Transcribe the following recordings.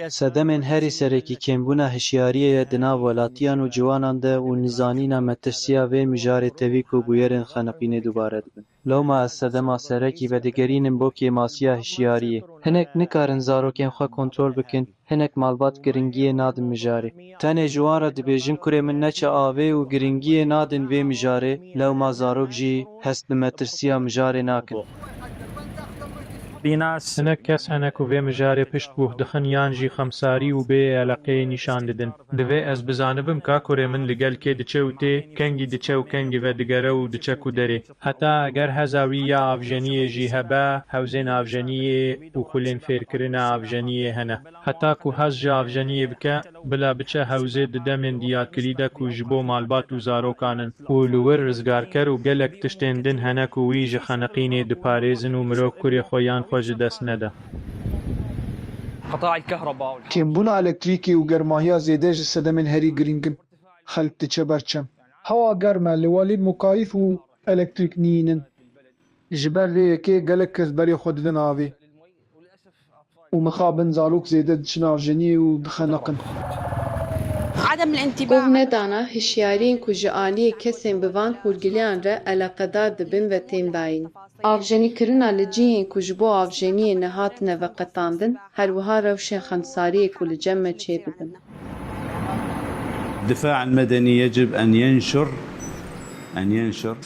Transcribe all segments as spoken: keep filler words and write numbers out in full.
Sedemên herî serekî kêmbûna hişyariyê ye di nav welatiyan û ciwanan de û nizanîna metirsiya vê mijarê tevî ku bûyerên xeniqînê dubare dibin. Lewma ez sedema serekî vedigerînim bo kêmasiya hişyariyê. Hinek nikarin zarokên xwe kontrol bikin, hinek malbat giringiyê nadin mijarê. Tenê ji wan re dibêjin kurê min neçe avê û giringiyê nadin vê mijarê, lewma zarok jî hest bi metirsiya mijarê nakin. Hinek kes hene ku vê mijarê pişt guh dixin yan jî xemsarî û bê eleqeyê nîşan didin. Divê ez bizanibim ka kurê min li gel kê diçe û tê, kengî diçe û kengî vedigere û diçe ku derê. Heta eger heza wî ya avjeniyê jî hebe, hewzên avjeniyê û xulên fêrkirina avjeniyê hene. Heta ku hez ji avjeniyê bike, bila biçe hewzê di demên diyarkirî de ku ji bo malbat û zarokan in. Û li wir rizgarker û gelek tiştên din hene ku wî ji xeniqînê diparêzin û mirov kurê xwe yan xwe ji dest nede. Kêmbûna elektrîkê û germahiya zêde ji sedemên herî girîng in. Xelk diçe ber çem. Hewa germ e, li welî mukayîf û elektrîk nînin. Ji ber vê yekê gelek kes berê xwe didin avê û mixabin zarok zêde diçin avjeniyê û dixeniqin. Guh nedana hişyariyên ku ji aliyê kesên bi van hûrgiliyan re eleqedar dibin ve tên dayîn. Avjenîkirina li cihên ku ji bo avjeniyê nehatine veqetandin, her wiha rewşên xemsariyê ku li cem me çêdibin. الدفاع المدني يجب أن ينشر أن ينشر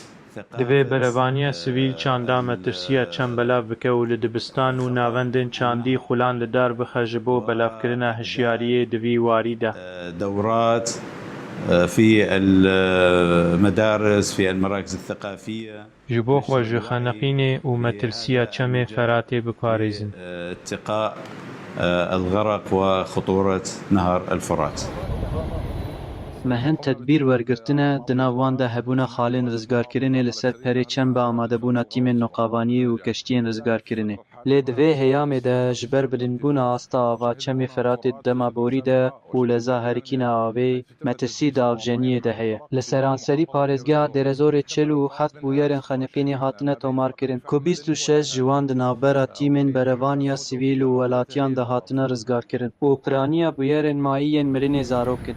Divê berevaniya sivîl çanda metirsiya çem belav bike û li dibistan û navendên çandî xulan li dar bixe ji bo belavkirina hişyariyê di vî warî de. دورات في المدارس، في المراكز الثقافية. Ji bo xwe ji xeniqînê û metirsiya çemê Feratê biparêzin. اتقاء الغرق وخطورة نهر الفرات. Me hin tedbîr wergirtine, di nav wan de hebûna xalên rizgarkirinê li ser perê çem bi amadebûna tîmên noqavaniyê û keştiyên rizgarkirinê. Lê di vê heyamê de ji ber bilindbûna asta ava çemê Feratê di dema borî de û leza herikîna avê, metirsî di avjeniyê de heye. Li seranserî parêzgeha Dêrezorê çil û heft bûyerên xeniqînê hatine tomarkirin ku bîst û şeş ji wan di navbera tîmên berevaniya sivîl û welatiyan de hatine rizgarkirin û piraniya bûyerên mayî yên mirinê zarok in.